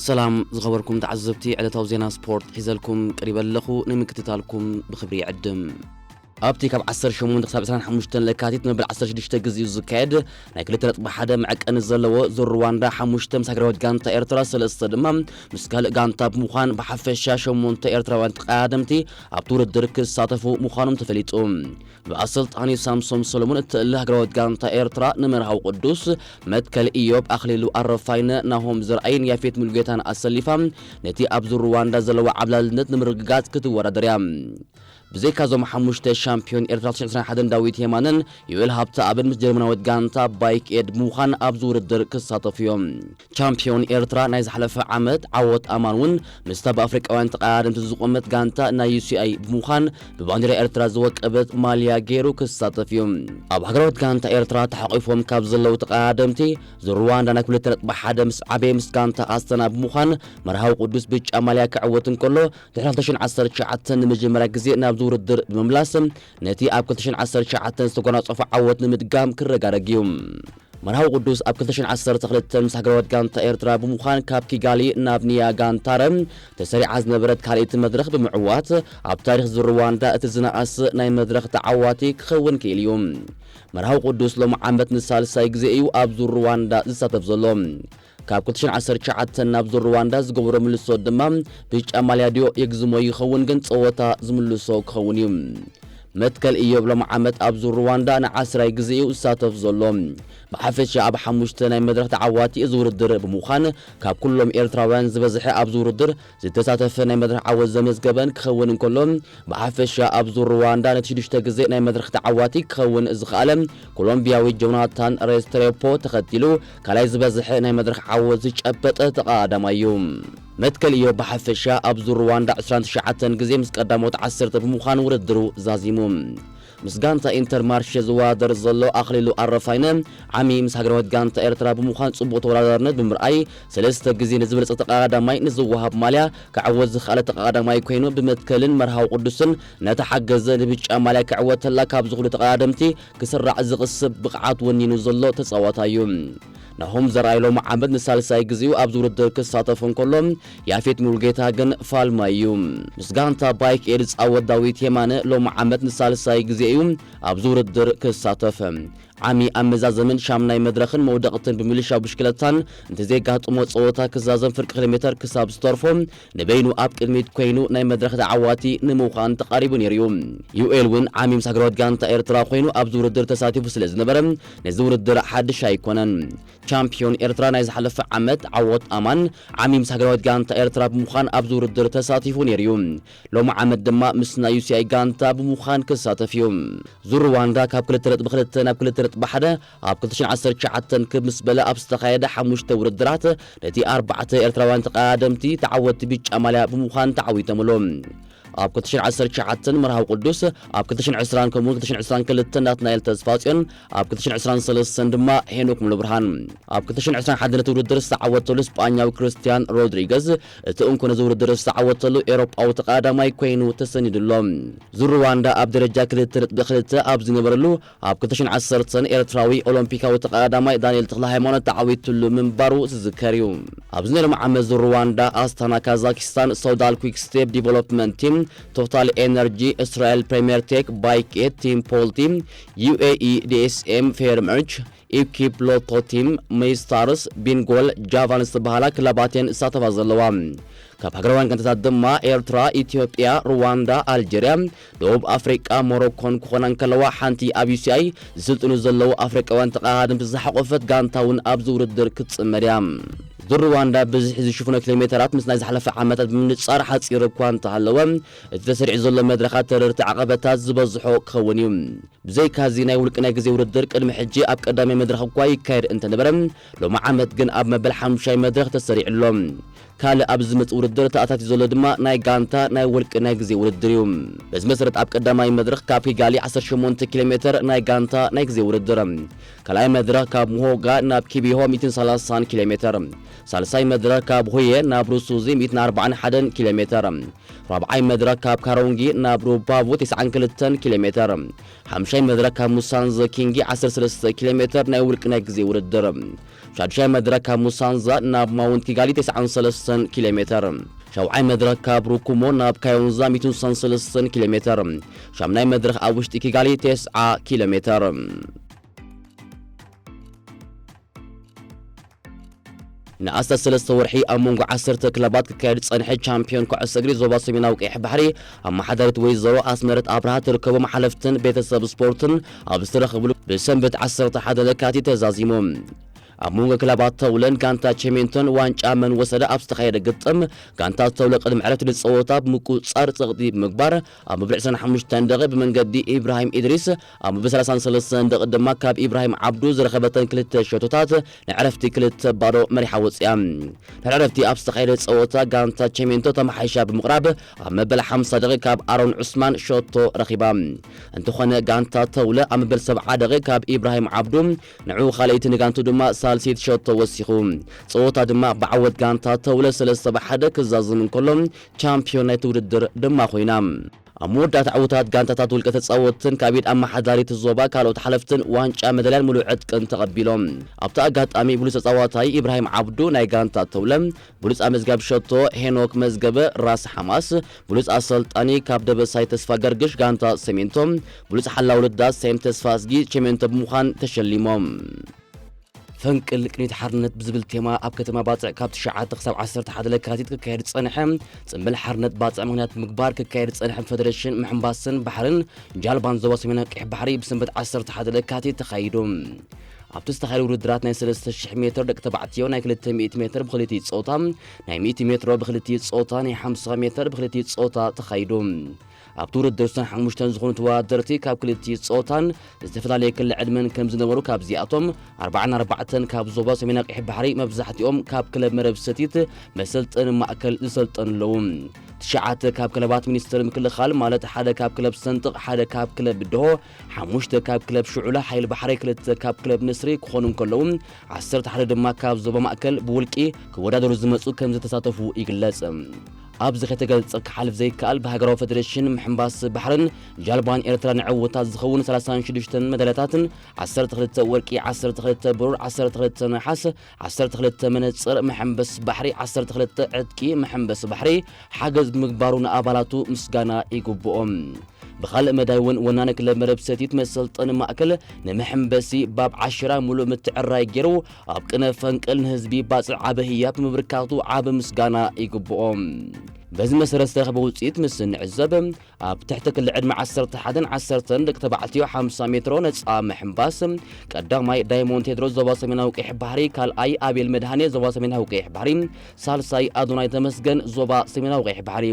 ሰላም ዝኸበርኩም ተዓዘብቲ፣ ዕለታዊ ዜና ስፖርት ሒዘልኩም ቀሪበ ኣለኹ። ንምክትታልኩም ብኽብሪ ይዕድም። ኣብቲ ካብ ዓሰርተ ሸሞንተ ክሳብ ዕስራን ሓሙሽተን ለካቲት መበል ዓሰርተ ሽዱሽተ ግዜኡ ዝካየድ ናይ ክልተ ነጥቢ ሓደ መዐቀኒ ዘለዎ ዙር ሩዋንዳ፣ ሓሙሽተ ምስ ሃገራዊት ጋንታ ኤርትራ፣ ሰለስተ ድማ ምስ ካልእ ጋንታ ብምዃን ብሓፈሻ ሸሞንተ ኤርትራውያን ተቐዳደምቲ ኣብቲ ውድድር ክሳተፉ ምዃኖም ተፈሊጡ። ብኣሰልጣኒ ሳምሶም ሰሎሞን እትእለ ሃገራዊት ጋንታ ኤርትራ ንመርሃዊ ቅዱስ፣ መትከል ኢዮብ፣ ኣኽሊሉ ኣረፋይነ፣ ናሆም ዘርኣይን ያፌት ሙሉጌታን ኣሰሊፋ ነቲ ኣብ ዙር ሩዋንዳ ዘለዋ ዓብላልነት ንምርግጋጽ ክትወዳደር እያ። ብዘይካዞም ሓሙሽተ ሻምፒዮን ኤርትራ ክልተ ሽሕን ዕስራን ሓደን ዳዊት የማነን ዮኤል ሃብተኣብን ምስ ጀርመናዊት ጋንታ ባይክ ኤድ ብምዃን ኣብዚ ውድድር ክሳተፉ እዮም። ቻምፒዮን ኤርትራ ናይ ዝሓለፈ ዓመት ዓወት ኣማን እውን ምስታ ብኣፍሪቃውያን ተቐዳደምቲ ዝቖመት ጋንታ ናይ ዩ ሲ ኣይ ብምዃን ብባንዲራ ኤርትራ ዝወቀበት ማልያ ገይሩ ክሳተፍ እዩ። ኣብ ሃገራዊት ጋንታ ኤርትራ ተሓቂፎም ካብ ዘለዉ ተቐዳደምቲ ዙር ሩዋንዳ ናይ ክልተ ነጥቢ ሓደ ምስ ዓበየ ምስ ጋንታ ኣስተና ብምዃን መርሃዊ ቅዱስ ብጫ ማልያ ክዕወት እንከሎ፣ ድሕሪ ክልተ ሽሕን ዓሰርተ ትሽዓተን ንመጀመርያ ግዜ ናብዚ ውድድር ብምምላስ ነቲ ኣብ ክልተ ሽሕን ዓሰርተ ትሽዓተን ዝተጎናጸፎ ዓወት ንምድጋም ክረጋረግ እዩ። መርሃዊ ቅዱስ ኣብ ክልተ ሽሕን ዓሰርተ ክልተን ምስ ሃገራዊት ጋንታ ኤርትራ ብምዃን ካብ ኪጋሊ ናብ ኒያጋንታረ ተሰሪዓ ዝነበረት ካልኣይቲ መድረኽ ብምዕዋት ኣብ ታሪኽ ዙር ሩዋንዳ እቲ ዝነኣስ ናይ መድረኽ ተዓዋቲ ክኸውን ክኢሉ እዩ። መርሃዊ ቅዱስ ሎሚ ዓመት ንሳልሳይ ግዜ እዩ ኣብ ዙር ሩዋንዳ ዝሳተፍ ዘሎ። ካብ ክልተ ሽሕን ዓሰርተ ትሽዓተን ናብ ዙር ሩዋንዳ ዝገበሮ ምልሶ ድማ ብጫ ማልያ ድዮ የግዝሞ ይኸውን፣ ግን ጸወታ ዝምልሶ ክኸውን እዩ። መትከል ኢዮብ ሎሚ ዓመት ኣብ ዙር ሩዋንዳ ንዓስራይ ግዜ እዩ ዝሳተፍ ዘሎ። ብሓፈሻ ኣብ ሓሙሽተ ናይ መድረኽ ተዓዋቲ እዚ ውድድር ብምዃን ካብ ኩሎም ኤርትራውያን ዝበዝሐ ኣብዚ ውድድር ዝተሳተፈ ናይ መድረኽ ዓወት ዘመዝገበን ክኸውን እንከሎ፣ ብሓፈሻ ኣብ ዙር ሩዋንዳ ነቲ ሽዱሽተ ግዜ ናይ መድረኽ ተዓዋቲ ክኸውን ዝኸኣለ ኮሎምቢያዊ ጆናታን ሬስትሬፖ ተኸቲሉ ካልኣይ ዝበዝሐ ናይ መድረኽ ዓወት ዝጨበጠ ተቐዳዳማይ እዩ። መትከል ኢዮብ ብሓፈሻ ኣብ ዙር ሩዋንዳ ዕስራን ትሽዓተን ግዜ ምስ ቀዳሞት ዓሰርተ ብምዃን ውድድሩ ዛዚሙ። ምስ ጋንታ ኢንተርማርሼ ዝወዳደር ዘሎ ኣኽሊሉ ኣረፋይነ፣ ዓሚ ምስ ሃገራዊት ጋንታ ኤርትራ ብምዃን ጽቡቕ ተወዳዳርነት ብምርኣይ፣ ሰለስተ ግዜ ንዝበለጸ ተቐዳዳማይ ንዝወሃብ ማልያ ክዕወት ዝኸኣለ ተቐዳዳማይ ኮይኑ፣ ብመትከልን መርሃዊ ቅዱስን እናተሓገዘ ንብጫ ማልያ ክዕወት ተላ ካብዚ ኩሉ ተቐዳደምቲ ክስራዕ ዝቕስብ ብቕዓት ወኒኑ ዘሎ ተጻዋታይ እዩ። ናሆም ዘርኣይ ሎሚ ዓመት ንሳልሳይ ግዜኡ ኣብዚ ውድድር ክሳተፍ እንከሎ፣ ያፌት ሙሉጌታ ግን ፋልማይ እዩ። ምስ ጋንታ ባይክ ኤድ ዝጻወት ዳዊት የማነ ሎሚ ዓመት ንሳልሳይ ግዜ እዩ ኣብዚ ውድድር ክሳተፍ። ዓሚ ኣብ መዛዘምን ሻምናይ መድረኽን መውደቕትን ብምልሻው ብሽክለታን እንተዘየጋጥሞ ጸወታ ክዛዘም ፍርቂ ኪሎ ሜተር ክሳብ ዝተርፎ ንበይኑ ኣብ ቅድሚት ኮይኑ ናይ መድረኽ ተዓዋቲ ንምዃን ተቓሪቡ ነይሩ እዩ። ዩኤል እውን ዓሚ ምስ ሃገራዊት ጋንታ ኤርትራ ኮይኑ ኣብዚ ውድድር ተሳቲፉ ስለ ዝነበረ ነዚ ውድድር ሓድሽ ኣይኮነን። ቻምፒዮን ኤርትራ ናይ ዝሓለፈ ዓመት ዓወት ኣማን ዓሚ ምስ ሃገራዊት ጋንታ ኤርትራ ብምዃን ኣብዚ ውድድር ተሳቲፉ ነይሩ እዩ። ሎሚ ዓመት ድማ ምስ ናይ ዩ ሲ ኣይ ጋንታ ብምዃን ክሳተፍ እዩ። ዙር ሩዋንዳ ካብ ክልተ ነጥቢ ክልተ ናብ ክልተ ነጥቢ ሓደ ኣብ ክልተ ሽሕን ዓሰርተ ትሽዓተን ክብ ምስ በለ ኣብ ዝተኻየደ ሓሙሽተ ውድድራት ነቲ ኣርባዕተ ኤርትራውያን ተቐዳደምቲ ተዓወትቲ ብጫ ማልያ ብምዃን ተዓዊቶምሉ። ኣብ ክልተ ሽሕን ዓሰርተ ትሽዓተን መርሃዊ ቅዱስ፣ ኣብ ክልተ ሽሕን ዕስራን ከምኡውን ክልተ ሽሕን ዕስራን ክልተን ናትናኤል ተስፋጽዮን፣ ኣብ ክልተ ሽሕን ዕስራን ሰለስተን ድማ ሄኖክ ሙሉብርሃን። ኣብ ክልተ ሽሕን ዕስራን ሓደን እቲ ውድድር ዝተዓወተሉ ስጳኛዊ ክርስቲያን ሮድሪገዝ እቲ እንኮ ነዚ ውድድር ዝተዓወተሉ ኤውሮጳዊ ተቐዳዳማይ ኮይኑ ተሰኒዱ ኣሎ። ዙር ሩዋንዳ ኣብ ደረጃ ክልተ ነጥቢ ክልተ ኣብ ዝነበረሉ ኣብ ክልተ ሽሕን ዓሰርተን ኤርትራዊ ኦሎምፒካዊ ተቐዳዳማይ ዳንኤል ተኽለሃይማኖት ተዓዊትሉ ምንባሩ ዝዝከር እዩ። ኣብዚ ናይ ሎሚ ዓመት ዙር ሩዋንዳ ኣስታና ካዛኪስታን፣ ሶዳል ኩክ ስቴፕ ዲቨሎፕመንት ቲም፣ ቶታል ኤነርጂ፣ እስራኤል ፕሪምየር ቴክ፣ ባይክ ኤት፣ ቲም ፖል ቲም፣ ዩ ኤ ኢ ዲ ኤስ ኤም፣ ፌርመርች፣ ኢኪፕ ሎቶ ቲም፣ ሜይስታርስ፣ ቢንጎል፣ ጃቫን ዝተባሃላ ክለባት እየን ዝሳተፋ ዘለዋ። ካብ ሃገራውያን ጋንታታት ድማ ኤርትራ፣ ኢትዮጵያ፣ ሩዋንዳ፣ ኣልጀርያ፣ ደቡብ ኣፍሪቃ፣ ሞሮኮን ክኾና እንከለዋ፣ ሓንቲ ኣብ ዩ ሲ ኣይ ዝስልጥኑ ዘለዉ ኣፍሪቃውያን ተቐዳደምቲ ዝሓቖፈት ጋንታ እውን ኣብዚ ውድድር ክትጽመድ እያ። ዙር ሩዋንዳ ብዝሒ ዝሽፍኖ ኪሎ ሜተራት ምስ ናይ ዝሓለፈ ዓመታት ብምንጻር ሓጺር እኳ እንተሃለወ፣ እቲ ተሰሪዑ ዘሎ መድረኻት ተረርቲ ዓቐበታት ዝበዝሖ ክኸውን እዩ። ብዘይካዚ ናይ ውልቂ ናይ ግዜ ውድድር ቅድሚ ሕጂ ኣብ ቀዳማይ መድረኽ እኳ ይካየድ እንተነበረ፣ ሎሚ ዓመት ግን ኣብ መበል ሓሙሻይ መድረኽ ተሰሪዑ ኣሎ። ካልእ ኣብ ዝመጽእ ውድድር ተኣታቲ ዘሎ ድማ ናይ ጋንታ ናይ ውልቂ ናይ ግዜ ውድድር እዩ። በዚ መሰረት ኣብ ቀዳማይ መድረኽ ካብ ኪጋሊ ዓሰርተ ሸሞንተ ኪሎ ሜተር ናይ ጋንታ ናይ ግዜ ውድድር፣ ካልኣይ መድረኽ ካብ ሙሆጋ ናብ ኪቢሆ ሚእትን ሰላሳን ኪሎ ሜተር፣ ሳልሳይ መድረኽ ካብ ሆየ ናብ ሩሱዚ ሚእትን ኣርባዓን ሓደን ኪሎ ሜተር፣ ራብዓይ መድረኽ ካብ ካሮንጊ ናብ ሩባቡ ተስዓን ክልተን ኪሎ ሜተር፣ ሓምሻይ መድረኽ ካብ ሙሳንዘ ኪንጊ ዓሰርተ ሰለስተ ኪሎ ሜተር ናይ ውልቂ ናይ ግዜ ውድድር፣ ሻዱሻይ መድረኽ ካብ ሙሳንዛ ናብ ማውንት ኪጋሊ ተስዓን ሰለስተ ኪሎ ሜተር። ሻውዓይ መድረኽ ካብ ሩኩሞ ናብ ካዮንዛ ሚእትን ሰለስተን ኪሎ ሜተር። ሻምናይ መድረኽ ኣብ ውሽጢ ኪጋሊ ተስዓ ኪሎ ሜተር። ንኣስታት ሰለስተ ወርሒ ኣብ መንጎ ዓሰርተ ክለባት ክካየድ ዝጸንሐ ቻምፒዮን ኩዕሶ እግሪ ዞባ ሰሜናዊ ቀይሕ ባሕሪ ኣመሓዳሪት ወይዘሮ ኣስመረት ኣብርሃ ትርከቦም ሓለፍትን ቤተሰብ ስፖርትን ኣብ ዝተረኸብሉ ብሰንበት ዓሰርተ ሓደ ለካቲት ተዛዚሙ። ኣብ መንጎ ክለባት ተውለን ጋንታ ቸሜንቶን ዋንጫ መን ወሰደ ኣብ ዝተኻየደ ግጥም፣ ጋንታ ተውለ ቅድሚ ዕረፍቲ ንጸወታ ብምቁጽጻር ጸቕጢ ብምግባር ኣብ መብርዕ ዕስራን ሓሙሽተን ደቒቕ ብመንገዲ ኢብራሂም ኢድሪስ፣ ኣብ መበል ሰላሳን ሰለስተን ደቒቕ ድማ ካብ ኢብራሂም ዓብዱ ዝረኸበተን ክልተ ሸቶታት ንዕረፍቲ ክልተ ባዶ መሪሓ ወፂኣ። ድሕሪ ዕረፍቲ ኣብ ዝተኻየደ ፀወታ ጋንታ ቸሜንቶ ተመሓይሻ ብምቕራብ ኣብ መበል ሓምሳ ደቒቕ ካብ ኣሮን ዑስማን ሸቶ ረኺባ። እንተኾነ ጋንታ ተውለ ኣብ መበል ሰብዓ ደቒቕ ካብ ኢብራሂም ዓብዱ ንዑ ካልኣይቲ ንጋንቱ ድማ ሳልሲት ሸቶ ወሲኹ። ፀወታ ድማ ብዓወት ጋንታ ተውለ ሰለስተ ብሓደ ክዛዝም እንከሎ ቻምፒዮን ናይቲ ውድድር ድማ ኮይና። ኣብ መወዳእታ ዕውታት ጋንታታት ውልቀ ተጻወትትን ካብ ኢድ ኣመሓዳሪት ዞባ ካልኦት ሓለፍትን ዋንጫ መዳልያን ምሉእ ዕጥቅን ተቐቢሎም። ኣብቲ ኣጋጣሚ ብሉጽ ተጻዋታይ ኢብራሂም ዓብዱ ናይ ጋንታ ተውለ፣ ብሉጽ ኣመዝጋቢ ሸቶ ሄኖክ መዝገበ ራስ ሓማስ፣ ብሉጽ ኣሰልጣኒ ካብ ደበሳይ ተስፋ ገርግሽ ጋንታ ሰሜንቶ፣ ብሉጽ ሓላው ልዳት ሳይም ተስፋ ኣዝጊ ቸሜንቶ ብምዃን ተሸሊሞም። ፈንቅል ቅኒት ሓርነት ብዝብል ቴማ ኣብ ከተማ ባጽዕ ካብ ትሽዓተ ክሳብ ዓሰርተ ሓደ ለካቲት ክካየድ ዝጸንሐ ጽምብል ሓርነት ባጽዕ ምኽንያት ብምግባር ክካየድ ዝጸንሐ ፈደረሽን ምሕንባስን ባሕርን ጃልባን ዞባ ሰሜናዊ ቀይሕ ባሕሪ ብሰንበት ዓሰርተ ሓደ ለካቲት ተኻይዱ። ኣብቲ ዝተኻየደ ውድድራት ናይ ሰለስተ ሽሕ ሜትር ደቂ ተባዕትዮ ናይ ክልተ ሚእቲ ሜትር ብክልቲኡ ጾታ፣ ናይ ሚእቲ ሜትሮ ብክልቲኡ ጾታ፣ ናይ ሓምሳ ሜትር ብክልቲኡ ጾታ ተኻይዱ። ኣብቲ ውድድር እቶም ሓሙሽተን ዝኾኑ ተወዳደርቲ ካብ ክልቲኡ ጾታን ዝተፈላለየ ክሊ ዕድመን ከም ዝነበሩ፣ ካብዚኣቶም ኣርባዓን ኣርባዕተን ካብ ዞባ ሰሜናዊ ቀይሕ ባሕሪ፣ መብዛሕትኦም ካብ ክለብ መረብ ሰቲት መሰልጠኒ ማእከል ዝሰልጠኑ ኣለዉ። ትሽዓተ ካብ ክለባት ሚኒስትሪ ምክልኻል፣ ማለት ሓደ ካብ ክለብ ሰንጥቕ፣ ሓደ ካብ ክለብ ብድሆ፣ ሓሙሽተ ካብ ክለብ ሽዑላ ሓይሊ ባሕሪ፣ ክልተ ካብ ክለብ ንስሪ ክኾኑ እንከለዉ፣ ዓሰርተ ሓደ ድማ ካብ ዞባ ማእከል ብውልቂ ክወዳደሩ ዝመጹ ከም ዝተሳተፉ ይግለጽ። ኣብዚ ከተገልጸ ክሓልፍ ዘይከኣል ብሃገራዊ ፈደረሽን ምሕንባስ ባሕርን ጃልባን ኤርትራ ንዕውታት ዝኸውን ሰላሳን ሽዱሽተን መዳልያታትን ዓሰርተ ክልተ ወርቂ፣ ዓሰርተ ክልተ ብሩር፣ ዓሰርተ ክልተ ነሓስ፣ ዓሰርተ ክልተ መነጽር፣ መሐንበስ ባሕሪ ዓሰርተ ክልተ ዕጥቂ፣ መሐንበስ ባሕሪ ሓገዝ ብምግባሩ ንኣባላቱ ምስጋና ይግብኦም። ብኻልእ መዳይ እውን ወናኒ ክለብ መረብ ሰቲት መሰልጠኒ ማእከል ንመሐንበሲ ባብ ዓሽራ ሙሉእ ምትዕራይ ገይሩ ኣብ ቅነ ፈንቅል ንህዝቢ ባጽዕ ዓቢ ህያብ ብምብርካቱ ዓቢ ምስጋና ይግብኦ። በዚ መሰረት ዝተረኸበ ውጽኢት ምስ እንዕዘብ፣ ኣብ ትሕቲ ክሊ ዕድመ ዓሰርተ ሓደን ዓሰርተን ደቂ ተባዕትዮ ሓምሳ ሜትሮ ነጻ ምሕንባስ ቀዳማይ ዳይሞንድ ቴድሮስ ዞባ ሰሜናዊ ቀይሕ ባሕሪ፣ ካልኣይ ኣቤል መድሃኔ ዞባ ሰሜናዊ ቀይሕ ባሕሪ፣ ሳልሳይ ኣዶናይ ተመስገን ዞባ ሰሜናዊ ቀይሕ ባሕሪ።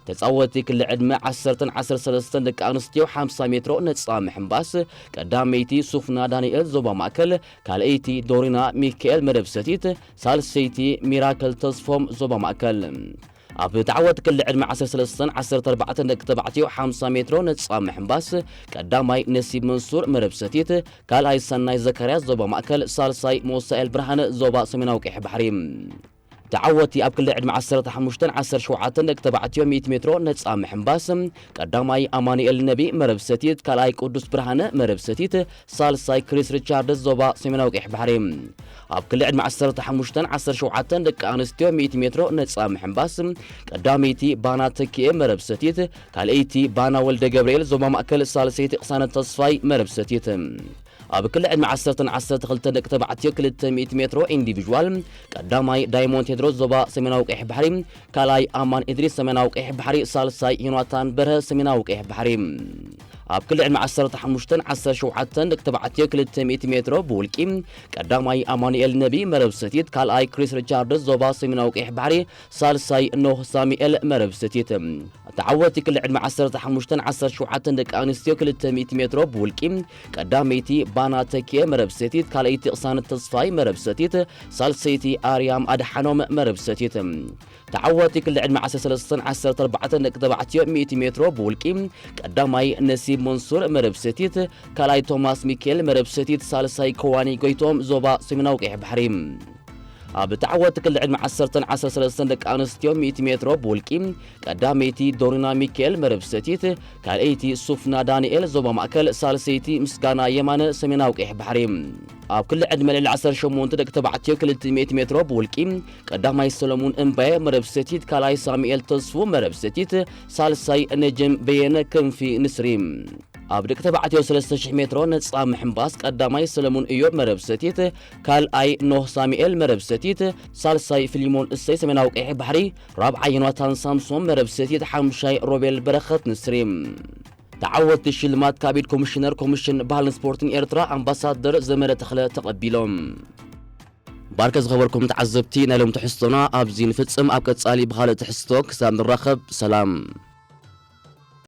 ተጻወቲ ክሊ ዕድመ ዓሰርተን ዓሰርተ ሰለስተን ደቂ ኣንስትዮ ሓምሳ ሜትሮ ነጻ ምሕንባስ ቀዳመይቲ ሱፍና ዳንኤል ዞባ ማእከል፣ ካልኣይቲ ዶሪና ሚካኤል መደብ ሰቲት፣ ሳልሰይቲ ሚራክል ተስፎም ዞባ ማእከል። ኣብ ተዓወቲ ክሊ ዕድመ ዓሰርተ ሰለስተን ዓሰርተ ኣርባዕተን ደቂ ተባዕትዮ ሓምሳ ሜትሮ ነጻ ምሕንባስ ቀዳማይ ነሲብ መንሱር መደብ ሰቲት፣ ካልኣይ ሰናይ ዘካርያስ ዞባ ማእከል፣ ሳልሳይ ሞሳኤል ብርሃነ ዞባ ሰሜናዊ ቀይሕ ባሕሪ። ተዓወቲ ኣብ ክሊ ዕድመ ዓሰርተ ሓሙሽተን ዓሰርተ ሸውዓተን ደቂ ተባዕትዮ ሚእቲ ሜትሮ ነጻ ምሕንባስ ቀዳማይ ኣማኑኤል ነቢ መረብ ሰቲት፣ ካልኣይ ቅዱስ ብርሃነ መረብ ሰቲት፣ ሳልሳይ ክሪስ ሪቻርድስ ዞባ ሰሜናዊ ቀይሕ ባሕሪ። ኣብ ክሊ ዕድመ ዓሰርተ ሓሙሽተን ዓሰርተ ሸውዓተን ደቂ ኣንስትዮ ሚእቲ ሜትሮ ነጻ ምሕንባስ ቀዳመይቲ ባና ተኪኤ መረብ ሰቲት፣ ካልኣይቲ ባና ወልደ ገብርኤል ዞባ ማእከል፣ ሳልሰይቲ ቅሳነት ተስፋይ መረብ ሰቲት። ኣብ ክሊ ዕድመ ዓሰርተን ዓሰርተ ክልተን ደቂ ተባዕትዮ ክልተ ሚእቲ ሜትሮ ኢንዲቪዥዋል ቀዳማይ ዳይሞንድ ቴድሮስ ዞባ ሰሜናዊ ቀይሕ ባሕሪ፣ ካልኣይ ኣማን ኢድሪስ ሰሜናዊ ቀይሕ ባሕሪ፣ ሳልሳይ ዮናታን በርሀ ሰሜናዊ ቀይሕ ባሕሪ። ኣብ ክሊ ዕድመ ዓሰርተ ሓሙሽተን ዓሰርተ ሸውዓተን ደቂ ተባዕትዮ ክልተ ሚእቲ ሜትሮ ብውልቂ ቀዳማይ ኣማኑኤል ነቢ መረብ ሰቲት፣ ካልኣይ ክሪስ ሪቻርድስ ዞባ ሰሜናዊ ቀይሕ ባሕሪ፣ ሳልሳይ ኖህ ሳሙኤል መረብ ሰቲት። ተዓወቲ ክሊ ዕድመ ዓሰርተ ሓሙሽተን ዓሰርተ ሸውዓተን ደቂ ኣንስትዮ ክልተ ሚእቲ ሜትሮ ብውልቂ ቀዳመይቲ ባና ተኪኤ መረብ ሰቲት፣ ካልኣይቲ ቅሳነት ተስፋይ መረብ ሰቲት፣ ሳልሰይቲ ኣርያም ኣድሓኖም መረብ ሰቲት። ተዓወቲ ክሊ ዕድመ ዓሰርተ ሰለስተን ዓሰርተ ኣርባዕተን ደቂ ተባዕትዮ ሚእቲ ሜትሮ ብውልቂ ቀዳማይ ነሲብ መንሱር መረብ ሰቲት፣ ካልኣይ ቶማስ ሚካኤል መረብ ሰቲት፣ ሳልሳይ ከዋኒ ጎይቶም ዞባ ሰሜናዊ ቀይሕ ባሕሪ። ኣብ ተዓወቲ ክሊ ዕድመ ዓሰርተን ዓሰርተ ሰለስተን ደቂ ኣንስትዮ ሚእቲ ሜትሮ ብውልቂ ቀዳመይቲ ዶሪና ሚካኤል መረብ ሰቲት፣ ካልኣይቲ ሱፍና ዳንኤል ዞባ ማእከል፣ ሳልሰይቲ ምስጋና የማነ ሰሜናዊ ቀይሕ ባሕሪ። ኣብ ክሊ ዕድመ ልዕሊ ዓሰርተ ሸሞንተ ደቂ ተባዕትዮ ክልተ ሚእቲ ሜትሮ ብውልቂ ቀዳማይ ሰለሙን እምባየ መረብ ሰቲት፣ ካልኣይ ሳሙኤል ተስፉ መረብ ሰቲት፣ ሳልሳይ ነጀም በየነ ክንፊ ንስሪ። ኣብ ደቂ ተባዕትዮ ሰለስተ ሽሕ ሜትሮ ነጻ ምሕንባስ ቀዳማይ ሰለሙን እዮብ መረብ ሰቲት፣ ካልኣይ ኖህ ሳሙኤል መረብ ሰቲት፣ ሳልሳይ ፊሊሞን እሰይ ሰሜናዊ ቀይሕ ባሕሪ፣ ራብዓይ ዮናታን ሳምሶን መረብ ሰቲት፣ ሓምሻይ ሮቤል በረኸት ንስሪ። ተዓወትቲ ሽልማት ካብ ኢድ ኮሚሽነር ኮሚሽን ባህልን ስፖርትን ኤርትራ ኣምባሳደር ዘመረ ተኽለ ተቐቢሎም። ባርከ ዝኸበርኩም ተዓዘብቲ፣ ናይ ሎም ትሕዝቶና ኣብዚ ንፍጽም። ኣብ ቀጻሊ ብኻልእ ትሕዝቶ ክሳብ ንራኸብ ሰላም።